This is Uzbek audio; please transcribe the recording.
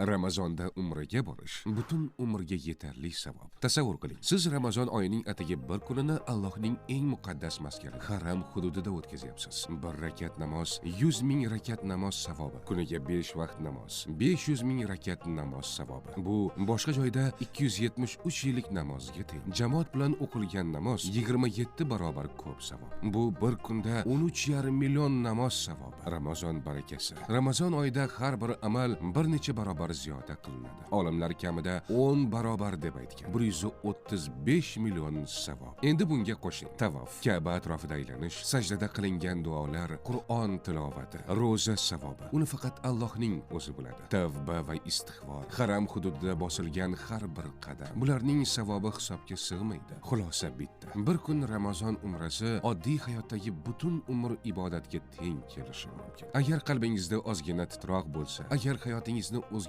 Ramazonda umraga borish butun umrga yetarli savob. Tasavvur qiling, siz Ramazon oyining atigi bir kunini Allohning eng muqaddas maskani Haram hududida o'tkazyapsiz. Bir rakat namoz 100 ming rakat namoz savobi. Kuniga 5 vaqt namoz, 500 ming rakat namoz savobi. Bu boshqa joyda 273 yillik namozga teng. Jamoat bilan o'qilgan namoz 27 barobar ko'p savob. Bu bir kunda 13,5 million namoz savobi. Ramazon barakasi. Ramazon oyida har bir amal bir necha barobar ziyoda qilinadi. Olimlar kamida 10 barobar deb aytgan. 135 million savob. Endi bunga qo'shing: tavof, Ka'ba atrofida aylanish, sajdada qilingan duolar, Qur'on tilovati, ro'za savobi. Uni faqat Allohning o'zi biladi. Tavba va istig'for, haram hududida bosilgan har bir qadam. Bularning savobi hisobga sig'maydi. Xulosa bitta. Bir kun Ramazon umrasi oddiy hayotdagi butun umr ibodatga teng kelishi mumkin. Agar qalbingizda ozgina titroq bo'lsa, agar hayotingizni o'zgartirishga